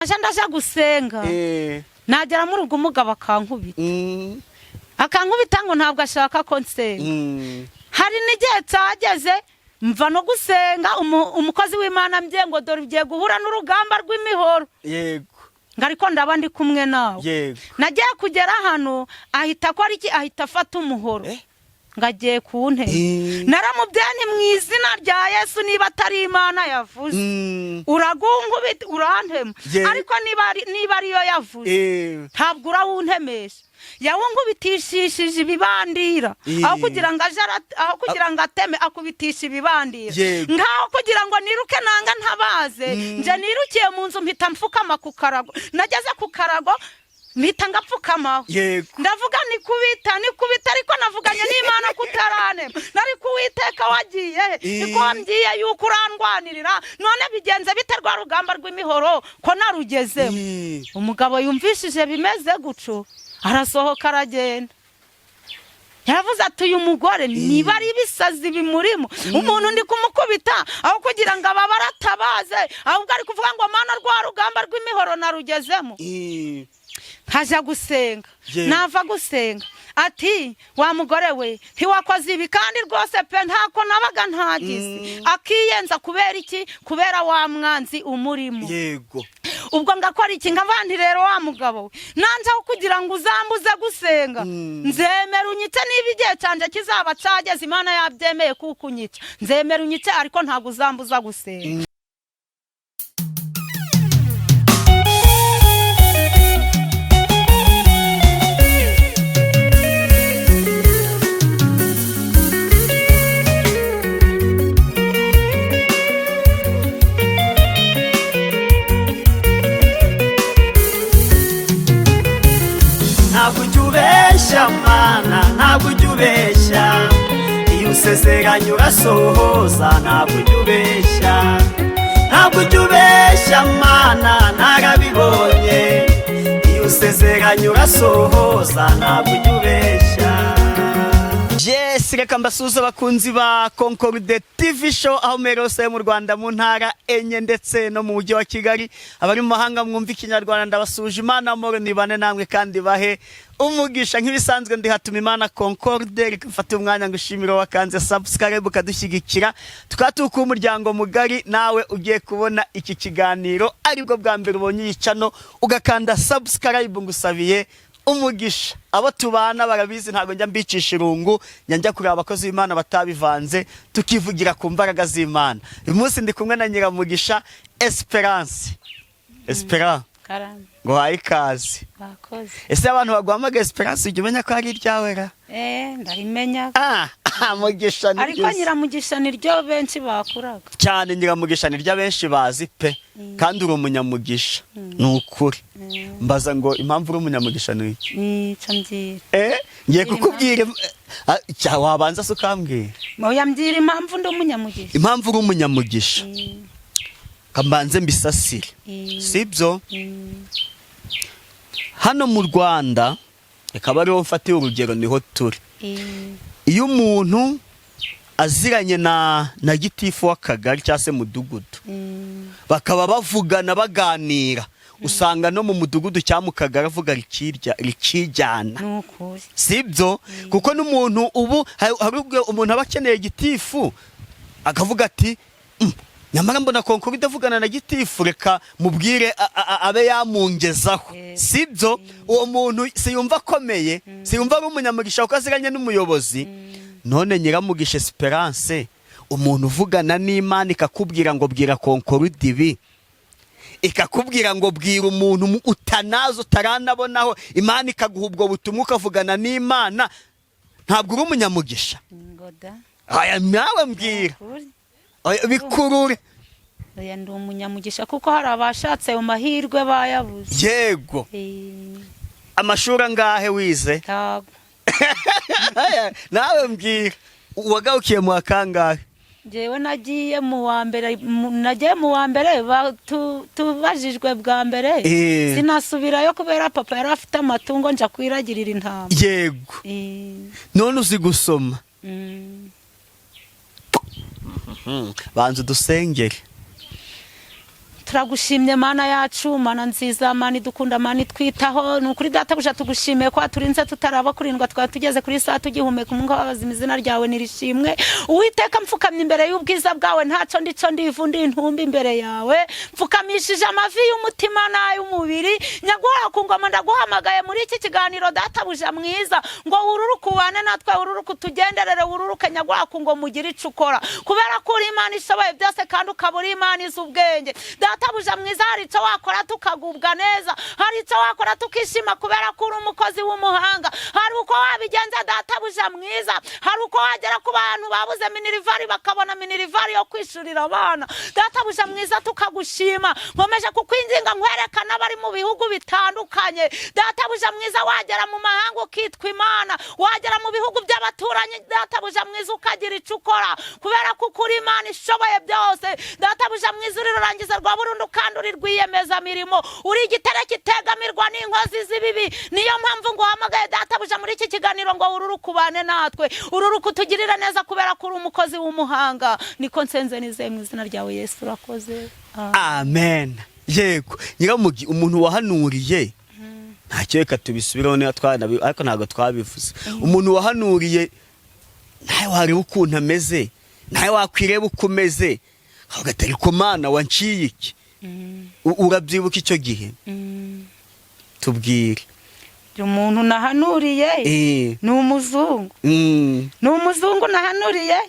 Aje ndaje gusenga, nagera muri ubwo umugabo akankubita, akankubita ngo ntabwo ashaka ko nsenga. Hari n'igihe cyageze mva no gusenga, umukozi w'Imana mbye ngo dore ugiye guhura n'urugamba rw'imihoro, ngo ariko ndaba ndi kumwe nawe. Nagiye kugera hano ahita akora iki? Ahita afata umuhoro ngo agiye ku ntebe. Naramubwiye ni mu izina rya Yesu, niba atari Imana yavuze, uragunkubita urantema, ariko niba ariyo yavuze, ntabwo urawuntemesha. Yawunkubitishishije ibibandira. Aho kugira ngo aje aho kugira ngo ateme, akubitisha ibibandira. Nkaho kugira ngo niruke nanga ntabaze, nje nirukiye mu nzu, mpita mfukama ku karago. Nageze ku karago mpita ngapfukamaho. Ndavuga nikubita nikubita, ariko navuganye n'Imana kutaranema nari kuwiteka wagiye he? Niko wambwiye yuko urandwanirira, none bigenze bite? Rwa rugamba rw'imihoro ko narugezemo? Umugabo yumvishije bimeze gutyo arasohoka aragenda. Yaravuze ati uyu mugore niba ari ibisazi bimurimo, umuntu ndi kumukubita, aho kugira ngo ababare atabaze, ahubwo ari kuvuga ngo Mana, rwa rugamba rw'imihoro narugezemo. Nkajya gusenga, nava gusenga ati wa mugore we, ntiwakoze ibi? Kandi rwose pe, ntako nabaga ntagize. Akiyenza kubera iki? Kubera wa mwanzi umurimo. Ubwo ngakora iki? Nkavuga nti rero wa mugabo we, nanjye aho kugira ngo uzambuze gusenga, nzemera unyice. Niba igihe cyanjye kizaba cyageze, Imana yabyemeye kuko unyica, nzemera unyice, ariko ntabwo uzambuza gusenga. Ntabwo ujya ubeshya Mana, ntabwo ujya ubeshya. Iyo usezeranye urasohoza, ntabwo ujya ubeshya. Ntabwo ujya ubeshya Mana, narabibonye. Iyo usezeranye urasohoza, ntabwo ujya ubeshya. Yes, reka mbasuhuze abakunzi ba Concorde TV Show aho muherereye hose mu Rwanda, mu ntara enye ndetse no mu mujyi wa Kigali. Abari mu mahanga mwumva Ikinyarwanda, ndabasuhuje. Imana amahoro nibane namwe kandi bahe umugisha. Nk'ibisanzwe ndi hatuma Imana Concorde. Reka mfate umwanya ngo ushimire wakanze subscribe ukadushyigikira, tukaba tukuye umuryango mugari. Nawe ugiye kubona iki kiganiro aribwo bwa mbere ubonye iyi channel ugakanda subscribe, ngusabiye umugisha. Abo tubana barabizi, ntabwo njya mbicisha irungu, njya njya kureba abakozi b'Imana batabivanze, tukivugira ku mbaraga z'Imana. Uyu munsi ndi kumwe na Nyiramugisha Esperance. Esperance, Karame. ngo haye ikaze. Bakoze. Ese abantu baguhamagaye Esperance, ujya umenya ko ari iryawe ra? Eh, ndarimenya. Ah, Mugisha ni Ariko byiza. Nyiramugisha niryo benshi bakuraga. Cyane, Nyiramugisha niryo abenshi bazi pe, kandi uri umunyamugisha ni ukuri. Mbaza ngo impamvu uri umunyamugisha ni iki? Nica mbyira. Ngiye Mbwira. kukubwira, wabanza se ukambwira. Oya, mbyira impamvu ndi umunyamugisha. Impamvu uri umunyamugisha, kambanze mbisasire, sibyo? Hano mu Rwanda, reka ariho mfatiye urugero, niho turi. Iyo umuntu aziranye na gitifu w'akagari cyangwa se mudugudu, bakaba bavugana baganira, usanga no mu mudugudu cyangwa mu kagari avuga rikirya rikijyana. Ni ukuri. Sibyo? Kuko n'umuntu ubu hari ubwo umuntu aba akeneye gitifu akavuga ati nyamara mbona Concorde avugana na gitifu, reka mubwire abe yamungezaho." Sibyo? Uwo muntu siyumva akomeye, siyumva ari umunyamugisha kuko aziranye n'umuyobozi? None Nyiramugisha Esperance, umuntu uvugana n'Imana ikakubwira ngo bwira Concorde ibi, ikakubwira ngo bwira umuntu utanazi utaranabonaho, Imana ikaguha ubwo butumwa ukavugana n'Imana, ntabwo uri umunyamugisha? Ngoda. Aya nawe mbwira. Ukuri. Oya, bikurure. Oya, ndi umunyamugisha kuko hari abashatse ayo mahirwe bayabuze. Amashuri angahe wize? Ntago. Aya, nawe mbwira, wagarukiye mu wa kangahe? Njyewe nagiye mu wa mbere, nagiye mu wa mbere tubajijwe bwa mbere. Sinasubirayo kubera papa yari afite amatungo, nja kwiragirira intama. None uzi gusoma? Mm. Banza udusengere. Turagushimye Mana yacu, Mana nziza, Mana idukunda, Mana itwitaho. Ni ukuri Databuja, tugushimiye ko waturinze tutaraba kurindwa, twaba tugeze kuri saa tugihumeka umwuka w'abazima. Izina ryawe nirishimwe, Uwiteka. Mfukamye imbere y'ubwiza bwawe, ntacyo ndico, ndivu, ndi intumbi imbere yawe. Mfukamishije amavi y'umutima n'ay'umubiri. Nyaguhora ku ngoma, ndaguhamagaye muri iki kiganiro, Databuja mwiza, ngo wururuke ubane natwe, wururuke utugenderere, wururuke Nyaguhora ku ngoma, ugire icyo ukora, kubera ko uri Imana ishoboye byose kandi ukaba uri Imana izi ubwenge. Databuja mwiza, hari icyo wakora tukagubwa neza, hari icyo wakora tukishima, kubera ko uri umukozi w'umuhanga. Hari uko wabigenza, Databuja mwiza, hari uko wagera ku bantu babuze minerval bakabona minerval yo kwishurira abana, Databuja mwiza, tukagushima. Nkomeje kukwinginga nkwereka n'abari mu bihugu bitandukanye. Databuja mwiza, wagera mu mahanga ukitwa Imana, wagera mu bihugu by'abaturanyi, Databuja mwiza, ukagira icyo ukora, kubera ko uri Imana ishoboye byose. Databuja mwiza, uri rurangiza rwa burundu kandi uri rwiyemezamirimo, uri igitare kitegamirwa n'inkozi z'ibibi. Niyo mpamvu nguhamagaye, Databuja, muri iki kiganiro ngo ururuke ubane natwe, ururuke utugirire neza, kubera ko uri umukozi w'umuhanga. Niko nsenze nizeye mu izina ryawe Yesu, urakoze. Amen. Yego, Nyiramugi, umuntu wahanuriye, ntacyo, reka tubisubireho niba twanabi, ariko ntabwo twabivuze. Umuntu wahanuriye, nawe wareba ukuntu ameze, nawe wakwireba uko umeze, ukavuga ariko Mana wanciye iki? Urabyibuka icyo gihe? Tubwire. Umuntu nahanuriye ni umuzungu. Ni umuzungu nahanuriye.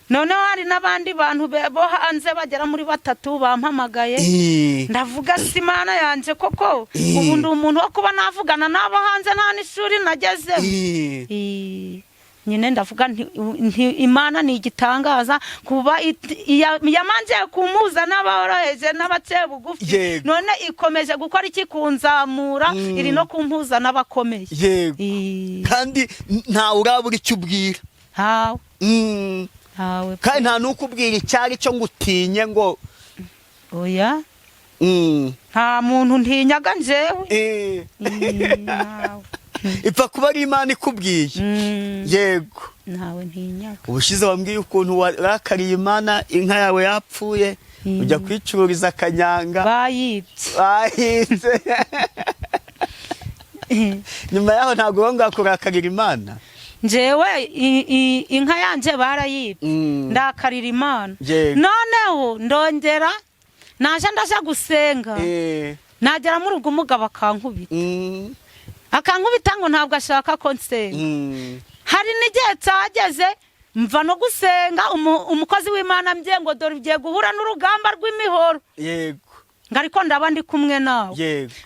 Noneho hari n'abandi bantu bo hanze bagera muri batatu bampamagaye. Ndavuga si Imana yanjye koko, ubu ndi umuntu wo kuba navugana n'abo hanze, nta n'ishuri nagezemo. Nyine ndavuga nti Imana ni igitangaza kuba yamanje kumuza n'aboroheje n'abaciye bugufi, none ikomeje gukora iki? Kunzamura, iri no kumpuza n'abakomeye. Kandi ntawe urabura icyo ubwira. Ntawe. Ntawe. Kandi nta n'ukubwira icyari cyo ngo utinye ngo Oya, nta muntu ntinyaga njyewe. Ntawe. Ipfa kuba ari Imana ikubwiye. Yego. Ntawe ntinyaga. Ubushize wambwiye ukuntu warakariye Imana, inka yawe yapfuye, ujya kwicururiza akanyanga. Bayibye. Bahitse. Nyuma yaho ntabwo wongera kurakarira Imana? Njyewe inka yanjye barayibye, ndakarira Imana. Noneho ndongera naje ndaja gusenga, nagera muri ubwo umugabo akankubita, akankubita ngo ntabwo ashaka ko nsenga. Hari n'igihe cyageze mva no gusenga, umukozi w'Imana ambwiye ngo dore ugiye guhura n'urugamba rw'imihoro, ngo ariko ndaba ndi kumwe nawe.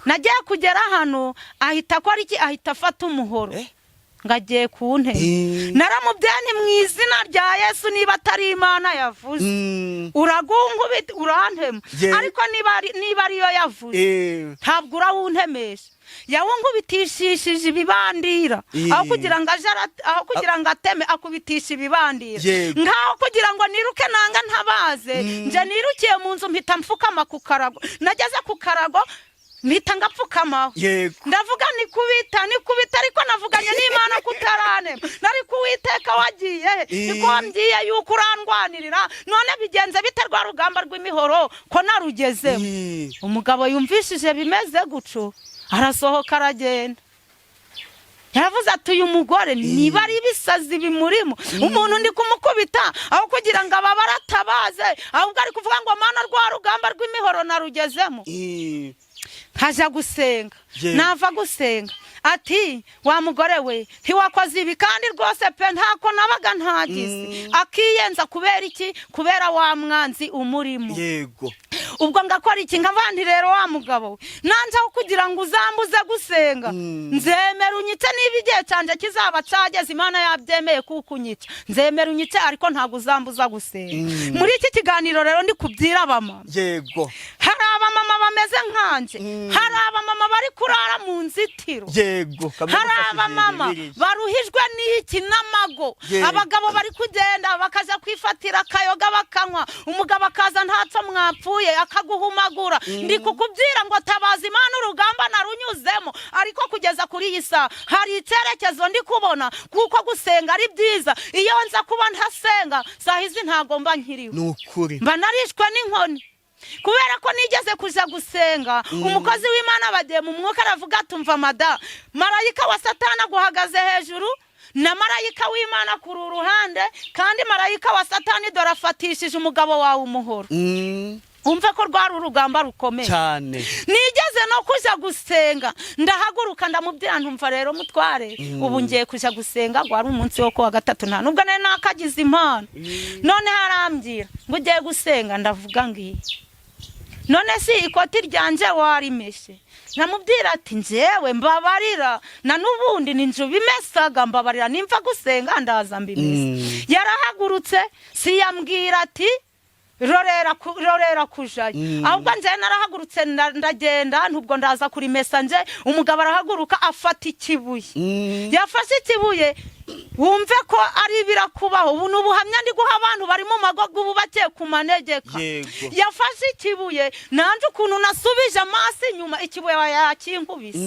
Nagiye kugera hano ahita akora iki? Ahita afata umuhoro ngo agiye kuntema. Naramubwiye nti mu izina rya Yesu, niba atari Imana yavuze, uragunkubita urantema, ariko niba ariyo yavuze, ntabwo urawuntemesha. Yawunkubitishishije ibibandira. Aho kugira ngo aje aho kugira ngo ateme, akubitisha ibibandira. Nkaho kugira ngo niruke nanga ntabaze, nje nirukiye mu nzu, mpita mfukama ku karago. Nageze ku karago mpita ngapfukamaho. Ndavuga nikubita, nikubita, ariko navuganye n'Imana kutaranema nari kuwiteka wagiye he? Niko wambwiye yuko urandwanirira, none bigenze bite? Rwa rugamba rw'imihoro ko narugezemo? Umugabo yumvishije bimeze gutyo arasohoka aragenda. Yaravuze ati uyu mugore niba ari ibisazi bimurimo, umuntu ndi kumukubita, aho kugira ngo ababare atabaze, ahubwo ari kuvuga ngo Mana, rwa rugamba rw'imihoro narugezemo. Nkajya gusenga, nava gusenga ati wa mugore we, ntiwakoze ibi? Kandi rwose pe, ntako nabaga ntagize. Akiyenza. Kubera iki? Kubera wa mwanzi umurimo. Ubwo ngakora iki? Nkavuga nti rero wa mugabo we, nanjye aho kugira ngo uzambuze gusenga, nzemera unyice. Niba igihe cyanjye kizaba cyageze, Imana yabyemeye kuko unyica, nzemera unyice, ariko ntabwo uzambuza gusenga. Muri iki kiganiro rero ndi kubyira abamama. Hari abamama bameze nkanjye, hari abamama bari kurara mu nzitiro, Kamwe hari gufashije abamama Bibiliya. baruhijwe n'iki? N'amago. Abagabo bari kugenda bakajya kwifatira akayoga bakanywa, umugabo akaza ntacyo mwapfuye akaguhumagura. Ndi kukubwira ngo tabaza Imana. Urugamba narunyuzemo, ariko kugeza kuri iyi saha hari icyerekezo ndi kubona, kuko gusenga ari byiza. Iyo nza kuba ntasenga, saha izi ntabwo mba nkiriwe. Ni ukuri. Mba narishwe n'inkoni. Kubera ko nigeze kuja gusenga, umukozi w'Imana bagiye mu mwuka, aravuga tumva mada, marayika wa Satani aguhagaze hejuru na marayika w'Imana kuri uruhande, kandi marayika wa Satani dore afatishije umugabo wawe umuhoro. Umve ko rwari urugamba rukomeye cyane. Nigeze no kuja gusenga, ndahaguruka, ndamubwira ntumva rero mutware, ubu ngiye kuja gusenga. Gwari umunsi wo kuwa gatatu, nta nubwo nari nakagize impano. None arambwira ngo ugiye gusenga? Ndavuga ngiye. None si ikoti ryanje warimeshe? Namubwira ati njyewe mbabarira, na n'ubundi ni nju bimesaga, mbabarira, nimva gusenga ndaza mbimesa. Yarahagurutse, siyambwira ati rorera kujayo, ahubwo njyewe narahagurutse, ndagenda, ntubwo ndaza kurimesa nje. Umugabo arahaguruka, afata ikibuye. Yafashe ikibuye, wumve ko ari birakubaho. Ubu ni ubuhamya ndi guha abantu bari mu mago bubakiye ku manegeka. Yafashe ikibuye, nanjye ukuntu nasubije amaso inyuma, ikibuye yakinkubise.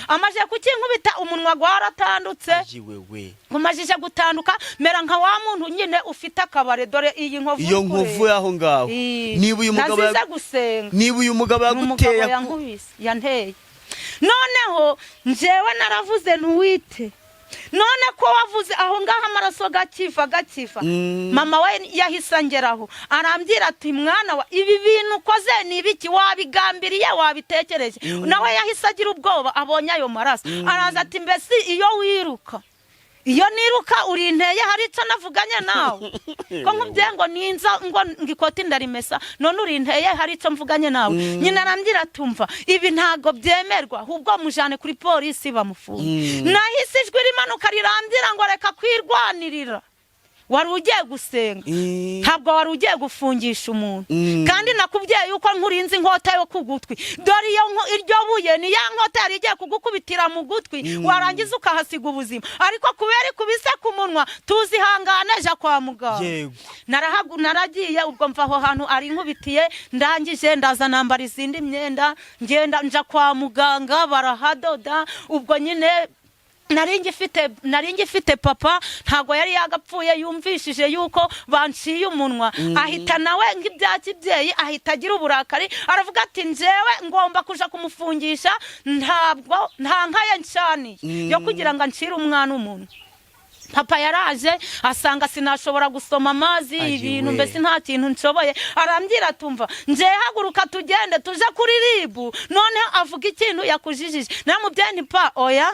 Amaze kukinkubita, umunwa gwaratandutse. Ayiwewe! Umajije gutanduka, mera nka wa muntu nyine ufite akabare. Dore iyi nkovu Iyo uri nkovu kureba. y'aho ngaho. Niba uyu mugabo Nazize gusenga. Niba uyu mugabo Ni umugabo yaguteye yankubise, yanteye. Noneho njyewe naravuze ntuwite, none ko wavuze aho ngaho amaraso gakiva gakiva. Mama we yahise angeraho, arambwira ati mwana wa, ibi bintu ukoze ni ibiki? Wabigambiriye? Wabitekereje? Nawe yahise agira ubwoba abonye ayo maraso. Araza ati mbese iyo wiruka, iyo niruka urinteye, hari icyo navuganye nawe ko nkubwiye ngo ninza ngo ikoti ndarimesa, none urinteye, hari icyo mvuganye nawe? Nyina arambwira atumva ibi ntabwo byemerwa, ahubwo mujane kuri polisi bamufunge. Nahise ijwi rimanuka rirambwira ngo reka kwirwanirira, wari ugiye gusenga, ntabwo wari ugiye gufungisha umuntu. Kandi nakubwiye yuko nkurinze inkota yo ku gutwi. Dore iyo iryo buye ni ya nkota yari igiye kugukubitira mu gutwi, warangiza ukahasiga ubuzima, ariko kubera ikubise ku munwa, tuzihangane, ja kwa muganga. Naragiye, ubwo mva aho hantu ari nkubitiye, ndangije ndaza nambara izindi myenda, ngenda nja kwa muganga barahadoda. Ubwo nyine nari ngifite papa, ntabwo yari yagapfuye. Yumvishije yuko banciye umunwa, ahita nawe nk'ibya kibyeyi ahita agira uburakari, aravuga ati njyewe ngomba kuja kumufungisha, ntabwo nta nkaye ncaniye yo kugira ngo ancire umwana umunwa. Papa yaraje asanga sinashobora gusoma amazi. Ayiwe. Ibintu mbese nta kintu nshoboye. Arambwira atumva nje haguruka tugende tuje kuri RIB, noneho avuga ikintu yakujijije. Namubwiye nti pa, oya,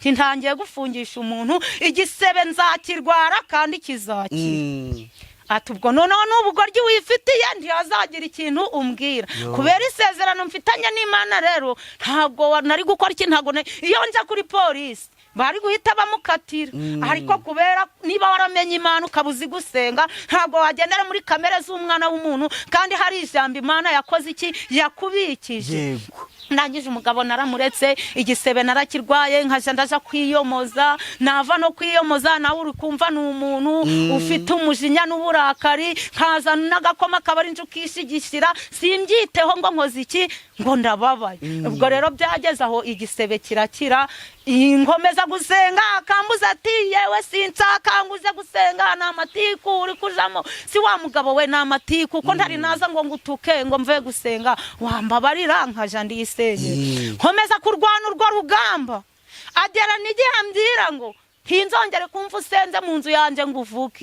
ntangiye gufungisha umuntu, igisebe nzakirwara kandi kizakira. Ati ubwo noneho n'ubugoryi wifitiye, ntihazagira ikintu umbwira. Kubera isezerano mfitanye n'Imana rero, ntabwo nari gukora iki, ntabwo iyo nja kuri polisi bari guhita bamukatira. Ariko kubera niba waramenye Imana, ukaba uzi gusenga, ntabwo wagendera muri kamere z'umwana w'umuntu, kandi hari ijambo Imana yakoze iki, yakubikije. Ndangije umugabo naramuretse, igisebe narakirwaye, nkaja ndaja kwiyomoza. Nava no kwiyomoza, nawe uri kumva ni umuntu ufite umujinya n'uburakari, nkaza n'agakoma akaba ari ukishigishira, simbyiteho ngo nkoze iki, ngo ndababaye. Ubwo rero byageze aho igisebe kirakira, nkomeza gusenga, akambuza ati yewe sinshaka ngo uze gusenga, ni amatiku uri kujamo. Si wa mugabo we, ni amatiku ko ntari naza ngo ngutuke ngo mve gusenga, wambabarira nkaja ndiyisengera. Nkomeza kurwana urwo rugamba, agera n'igihe ambwira ngo ntinzongere kumva usenze mu nzu yanjye ngo uvuge.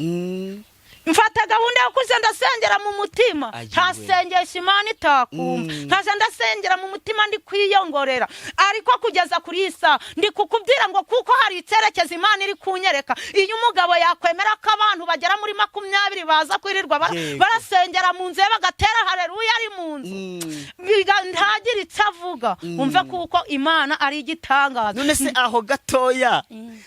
Mfata gahunda yo kuja ndasengera mu mutima. Ayiwe. Ntasengesha Imana itakumva, nkaja ndasengera mu mutima ndi kwiyongorera. Ariko kugeza kuri iyi saha ndi kukubwira ngo kuko hari icyerekezo Imana iri kunyereka, iyo umugabo yakwemera ko abantu bagera muri 20 baza kwirirwa barasengera mu nzu ye, bagatera hareruya ari mu nzu, ntagire icyo avuga, umve kuko Imana ari igitangaza. None se aho gatoya,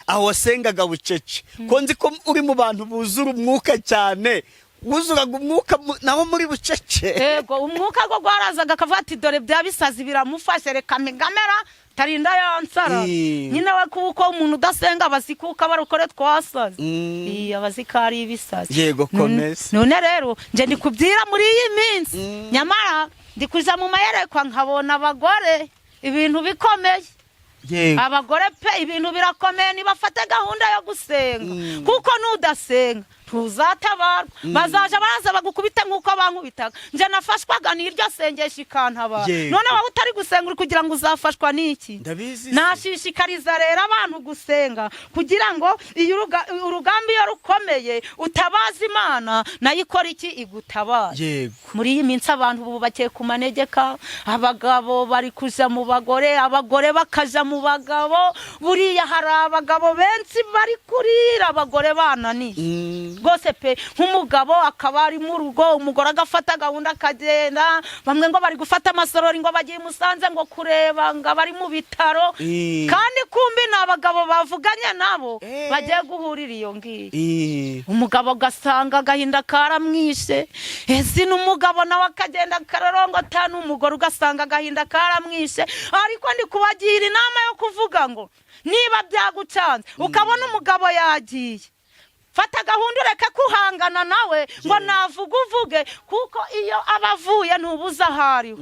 aho wasengaga bucece, ko nzi ko uri mu bantu buzura umwuka cyane, wuzuraga umwuka naho muri bucece? Yego, umwuka go gwarazaga akavuga ati dore bya bisazi biramufashe, reka migamera tarinda yansara. Nyine we kuko umuntu udasenga abazi kuko abarokore twasaze. Abazi ko ari ibisazi. Yego, komeza. None rero nje ndikubwira muri iyi minsi, nyamara ndi kuja mu mayerekwa nkabona abagore ibintu bikomeye. Abagore pe, ibintu birakomeye, nibafate gahunda yo gusenga, kuko nudasenga Ntuzatabarwa, bazaja baraza bagukubita nk'uko bankubitaga. Nje nafashwaga n'iryo sengesho ikantabara. None wowe utari gusenga uri kugira ngo uzafashwa n'iki? Ndabizi se. Nashishikariza rero abantu gusenga kugira ngo iyo urugamba iyo rukomeye utabaza Imana, nayo ikora iki? Igutabara. Muri iyi minsi abantu bubakiye ku manegeka, abagabo bari kuja mu bagore, abagore bakaja mu bagabo. Buriya hari abagabo benshi bari kurira abagore bananiye. Rwose pe, nk'umugabo akaba ari mu rugo, umugore agafata gahunda akagenda. Bamwe ngo bari gufata amasorori ngo bagiye i Musanze ngo kureba ngo abari mu bitaro, kandi kumbi ni abagabo bavuganye nabo bagiye guhurira iyo ngiyo. Umugabo agasanga agahinda karamwishe, ese n'umugabo nawe akagenda akarorongota n'umugore, ugasanga agahinda karamwishe. Ariko ndi kubagira inama yo kuvuga ngo niba byagucanze ukabona umugabo yagiye, fata gahunda ureke kuhangana nawe ngo navuge uvuge, kuko iyo aba avuye ntubuze aho ariho.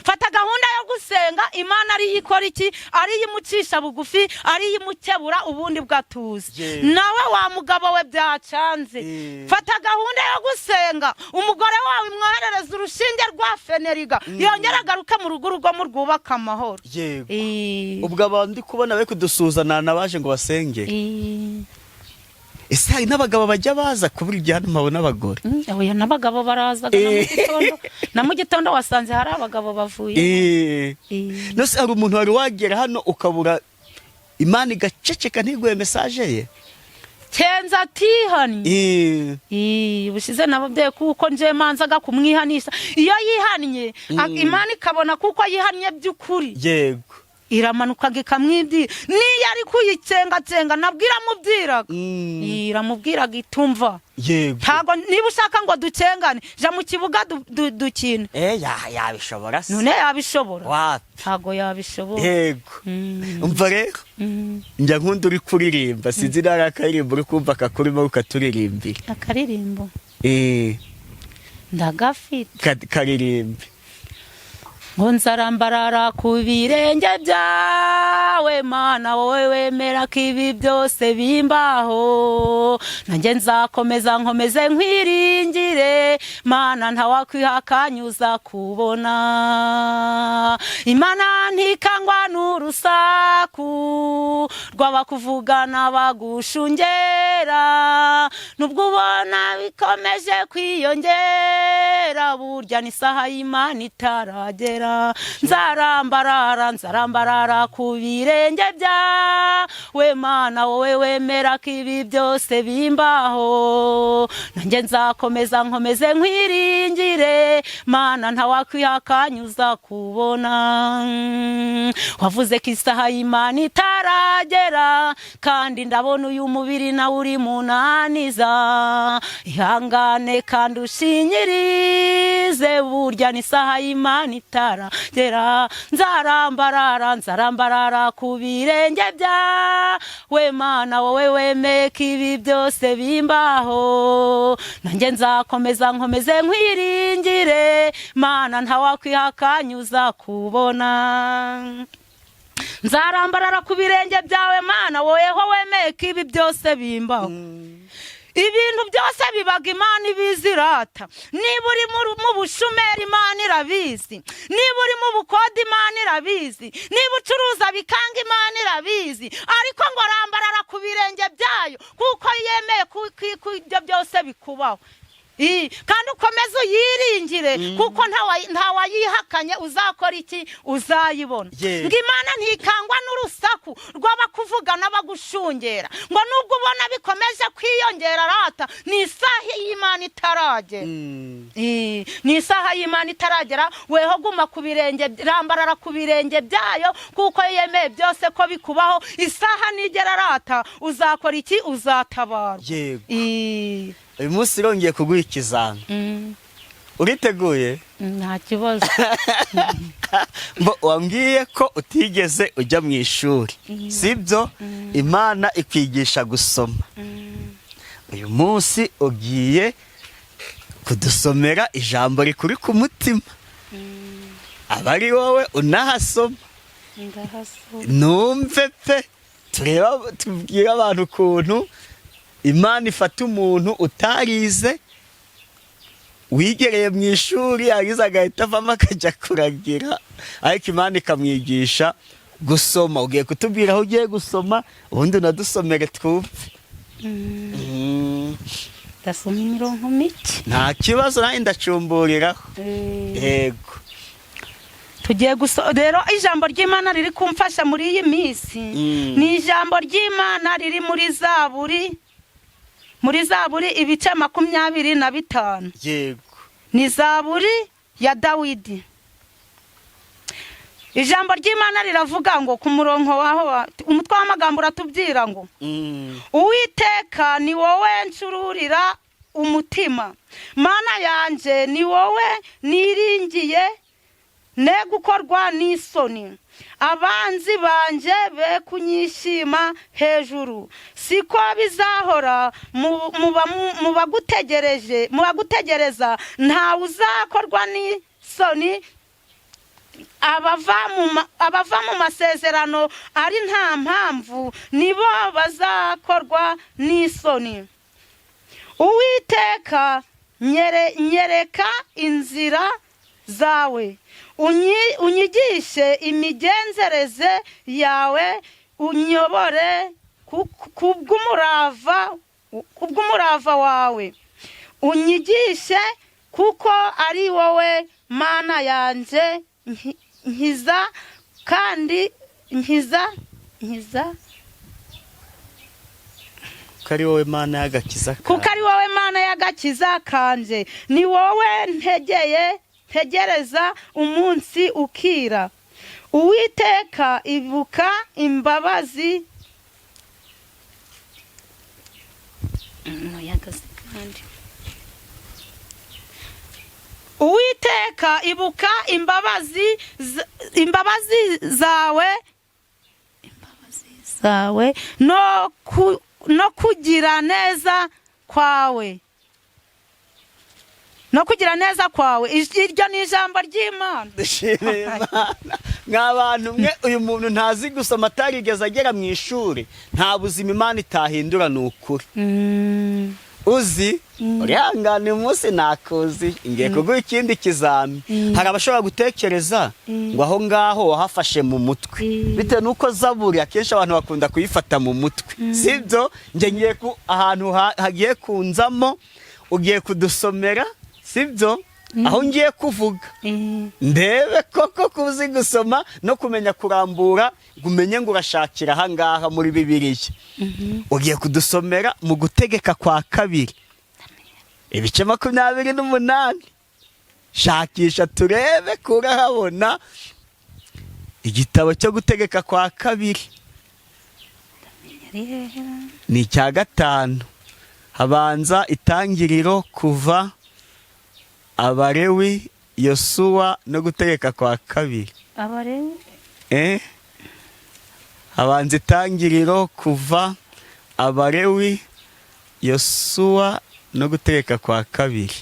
Fata gahunda yo gusenga Imana, ariyo ikora iki? Ariyo imucisha bugufi, ariyo imukebura ubundi bwatuzi. Nawe wa mugabo we byacanze, fata gahunda yo gusenga, umugore wawe imwoherereza urushinge rwa Phenergan, yongere agaruke mu rugo, urugo murwubake amahoro. Ubwo abantu ndi kubona bari kudusuhuza nabaje ngo basenge. Ese hari n'abagabo bajya baza kubura igihe hano mpabona abagore? Oya, n'abagabo barazaga na mu gitondo, na mu gitondo wasanze hari abagabo bavuye. Nose hari umuntu wari wagera hano ukabura Imana igaceceka ntiguhe message ye? Kenza atihannye. Ubushize nababyeyi, kuko nje manzaga kumwihanisha. Iyo yihannye, Imana ikabona kuko yihannye by'ukuri, iramanukaga ikamwibwira. Niyo ari kuyicengacenga nabwo iramubwiraga. Iramubwiraga itumva, ntago niba ushaka ngo ducengane, ja mu kibuga dukine. Yabishobora se? None yabishobora? Wapi. Ntago yabishobora. Umva rero, njya nkunda uri kuririmba, sinzi niba ari akaririmbo uri kumva kakurimo ukaturirimbira. Akaririmbo ndagafite. Karirimbe. Ngo nzarambarara ku birenge byawe Mana, wowe wemera ko ibi byose bimbaho, nanjye nzakomeza nkomeze nkwiringire Mana, ntawakwihakanyuza kubona. Imana ntikangwa n'urusaku rw'abakuvugana bagushungera, nubwo ubona bikomeje kwiyongera, burya n'isaha y'Imana itaragera. Nzarambarara, nzarambarara ku birenge byawe Mana, wowe wemera ko ibi byose bimbaho, nanjye nzakomeza nkomeze nkwiringire Mana, ntawakwihakanyuza kubona. Wavuze ko isaha y'Imana itaragera, kandi ndabona uyu mubiri nawe uri munaniza. Ihangane kandi ushinyirize, burya n'isaha y'Imana itaragera. Nzarambarara, nzarambarara ku birenge byawe Mana, wowe wemeye ko ibi byose bimbaho, nanjye nzakomeza nkomeze nkwiringire Mana, ntawakwihakanyuza kubona. Nzarambarara ku birenge byawe Mana, woweho wemeye ko ibi byose bimbaho. Ibintu byose bibaga Imana ibizirata. Niba uri mu bushumeri, Imana irabizi. Niba uri mu bukode, Imana irabizi. Niba ucuruza bikanga, Imana irabizi. Ariko ngo rambarara ku birenge byayo, kuko yemeye ko ibyo byose bikubaho. Kandi ukomeze uyiringire, kuko ntawayihakanye uzakora iki? Uzayibona. Ngo Imana ntikangwa n'urusaku rw'abakuvuga n'abagushungera, ngo nubwo ubona bikomeje kwiyongera rata, ni isaha y'Imana itaragera. Ni isaha y'Imana itaragera. Weho guma ku birenge, rambarara ku birenge byayo, kuko yemeye byose ko bikubaho. Isaha nigera rata, uzakora iki? Uzatabarwa. Uyu munsi irongeye kuguha ikizami. Uriteguye? Nta kibazo. Mbo wambwiye ko utigeze ujya mu ishuri, sibyo? Imana ikwigisha gusoma. Uyu munsi ugiye kudusomera ijambo rikuri ku mutima, aba ari wowe unahasoma. Ndahasoma. Numve pe, tureba tubwire abantu ukuntu. Imana ifata umuntu utarize, wigereye mu ishuri, yagize agahita avamo akajya kuragira, ariko Imana ikamwigisha gusoma. Ugiye kutubwira aho ugiye gusoma, ubundi unadusomere twumve. Ndasoma imirongo mike. Nta kibazo, nanjye ndacumburiraho. Yego. Tugiye guso rero ijambo ry'Imana riri kumfasha muri iyi minsi. Ni ijambo ry'Imana riri muri Zaburi ibice 25. Ni Zaburi ya Dawidi. Ijambo ry'Imana riravuga ngo ku murongo waho umutwe w'amagambo uratubwira ngo: "Uwiteka, ni wowe ncururira umutima, Mana yanjye, ni wowe niringiye, ne gukorwa n'isoni. Abanzi banjye be kunyishima hejuru, siko bizahora mu bagutegereje, mu bagutegereza ntawe uzakorwa n'isoni. Abava mu masezerano ari nta mpamvu nibo bazakorwa n'isoni. Uwiteka, nyereka inzira zawe, unyigishe imigenzereze yawe, unyobore kubw'umurava wawe, unyigishe kuko ari wowe Mana yanjye. Nkiza kandi nkiza, nkiza." Ko ari wowe Mana y'agakiza Kuko kawe. ari wowe Mana y'agakiza kanje, ni wowe ntegeye, ntegereza umunsi ukira. Uwiteka, ibuka imbabazi." Kandi "Uwiteka, ibuka imbabazi zawe no kugira neza kwawe, no kugira neza kwawe." Iryo ni ijambo ry'Imana. Dushimiye Imana. Mwa bantu mwe, uyu muntu ntazi gusoma, atarigeze agera mu ishuri. Nta buzima Imana itahindura, ni ukuri. Uzi urihangana, uyu munsi nakuzi, ngiye kuguha ikindi kizami. Hari abashobora gutekereza ngo aho ngaho wahafashe mu mutwe, bitewe n'uko Zaburi akenshi abantu bakunda kuyifata mu mutwe, sibyo? Njye ngiye ku ahantu hagiye kunzamo, ugiye kudusomera, sibyo, aho ngiye kuvuga, ndebe koko kuzi gusoma no kumenya kurambura, ngo umenye ngo urashakira aha ngaha muri Bibiliya. Ugiye kudusomera mu Gutegeka kwa Kabiri ibice 28. Shakisha turebe ko urahabona igitabo cyo Gutegeka kwa Kabiri. Ni icya gatanu, habanza Itangiriro, Kuva, Abarewi, Yosuwa no Gutegeka kwa Kabiri. Abarewi. Habanza Itangiriro, Kuva, Abarewi, Yosuwa no Gutegeka kwa Kabiri.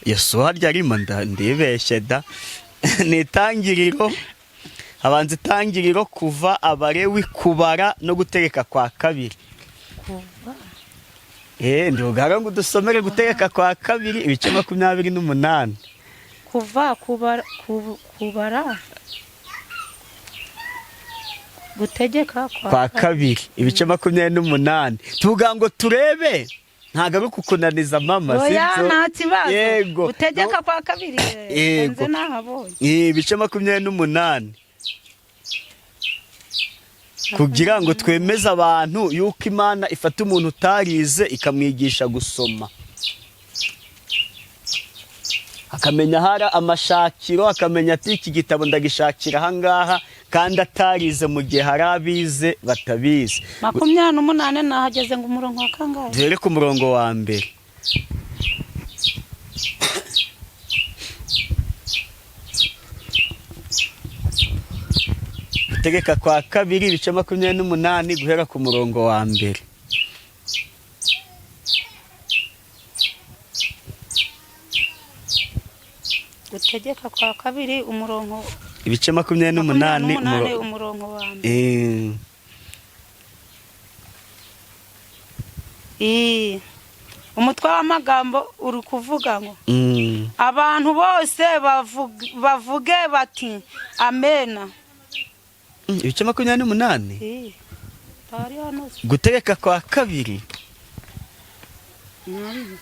Yosuwa harya arimo? Ndibeshye da, ni Itangiriro. Habanza Itangiriro, Kuva, Abarewi, Kubara no Gutegeka kwa Kabiri. Kuva. Ndugara ngo udusomere Gutegeka kwa Kabiri ibice 28. Kuva, Kubara, Kubara, Gutegeka kwa Kwa Kabiri ibice 28. Tuvuga ngo turebe, ntabwo ari ukukunaniza mama. Oya. Sibyo? Nta kibazo. Yego. Gutegeka kwa Kabiri. Yego. Nze nahabonye. Ibice 28, kugira ngo twemeze abantu yuko Imana ifata umuntu utarize ikamwigisha gusoma, akamenya ahari amashakiro, akamenya ati iki gitabo ndagishakira ahangaha, kandi atarize, mu gihe hari abize batabizi. 28 nahageze, ngo umurongo wa kangahe? Duhere ku murongo wa mbere. Gutegeka kwa Kabiri ibice 28, guhera ku murongo wa mbere. Gutegeka kwa Kabiri, umurongo Ibice 28. 28, umurongo wa mbere. Umutwe w'amagambo uri kuvuga ngo abantu bose bavuge bati amena. Ibice 28. Bari hano se. Gutegeka kwa kabiri. Nari.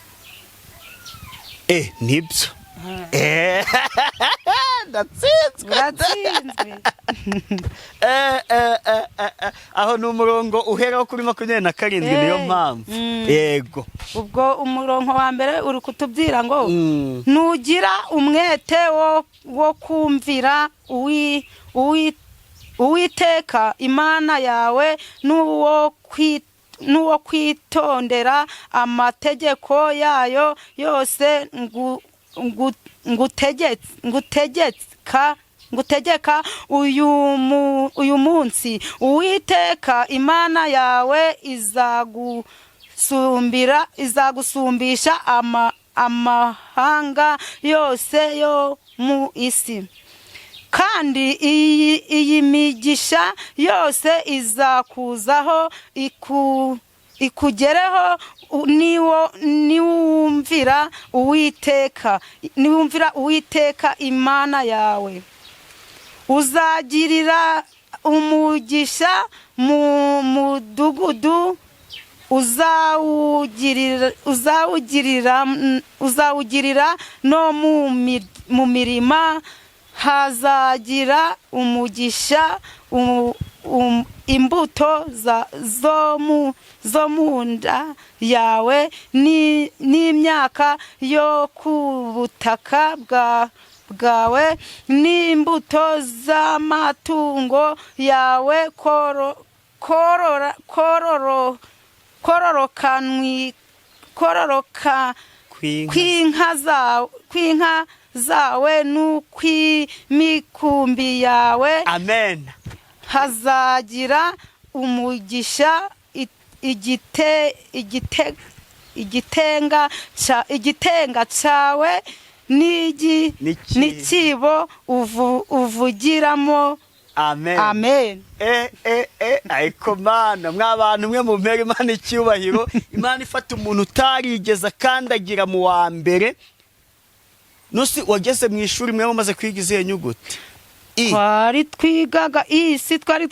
Nibyo. Ndatsinzwe. Uratsinzwe. Aho ni umurongo uheraho kuri 27, niyo mpamvu. Yego. Ubwo umurongo wa mbere uri kutubwira ngo nugira umwete wo kumvira Uwiteka Imana yawe n'uwo kwitondera amategeko yayo yose ngutegeka uyu munsi, Uwiteka Imana yawe izagusumbisha amahanga yose yo mu isi, kandi iyi migisha yose izakuzaho ikugereho niwumvira Uwiteka, niwumvira Uwiteka Imana yawe. Uzagirira umugisha mu mudugudu, uzawugirira no mu mirima hazagira umugisha, imbuto zo mu nda yawe n'imyaka yo ku butaka bwawe n'imbuto z'amatungo yawe kororoka Kw'inka. kw'inka zawe n'ukw'imikumbi yawe. Amen. Hazagira umugisha igitenga cyawe n'ikibo uvugiramo. Amen. Amen. Ariko Mana, mwa bantu mwe mumpera Imana icyubahiro. Imana ifata umuntu utarigeze akandagira mu wa mbere. Nusi wageze mu ishuri mwe mumaze kwiga izihe nyuguti? I. Twari twigaga isi, twari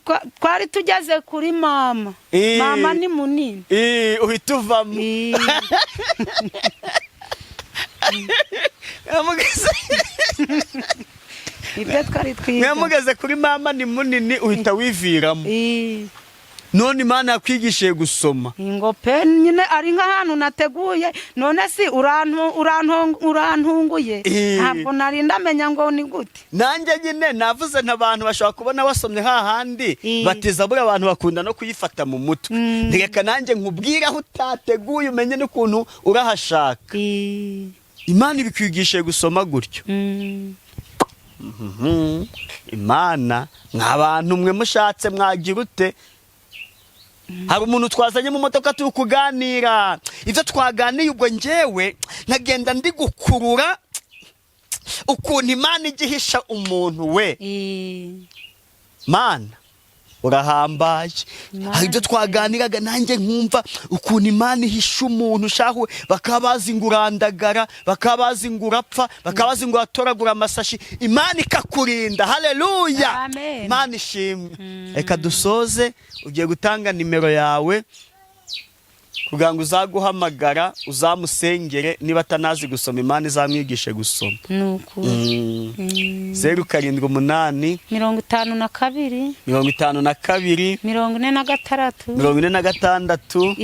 tugeze kuri mama. Mama ni munini. I, uhita uvamo. I. Ibyo twari twiga. Mugeze kuri mama ni munini uhita wiviramo. I. None Imana yakwigishije gusoma. Ngo pe nyine ari nk'ahantu nateguye, none si urantunguye. Ntabwo nari ndamenya ngo ni gute. Nanjye nyine navuze nta bantu bashobora kubona wasomye hahandi batiza buriya abantu bakunda no kuyifata mu mutwe. Reka nanjye nkubwire aho utateguye umenye n'ukuntu urahashaka. Imana ibikwigishije gusoma gutyo. Imana mwa bantu mwe mushatse mwagira ute? Hari umuntu twazanye mu modoka turi kuganira, ibyo twaganiye ubwo njyewe nkagenda ndi gukurura ukuntu Imana igihisha umuntu we. Mana urahambaye. Hari ibyo twaganiraga nanjye nkumva ukuntu Imana ihisha umuntu shahu, bakaba bazi ngo urandagara, bakaba bazi ngo urapfa, bakaba bazi ngo uratoragura amasashi, Imana ikakurinda. Haleluya. Amen. Imana ishimwe. Reka dusoze, ugiye gutanga nimero yawe kugira ngo uzaguhamagara uzamusengere, niba atanazi gusoma Imana izamwigishe gusoma. Nukuri. 078 52 52 46 46 133.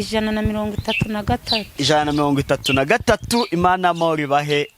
133. Imana amahoro ibahe.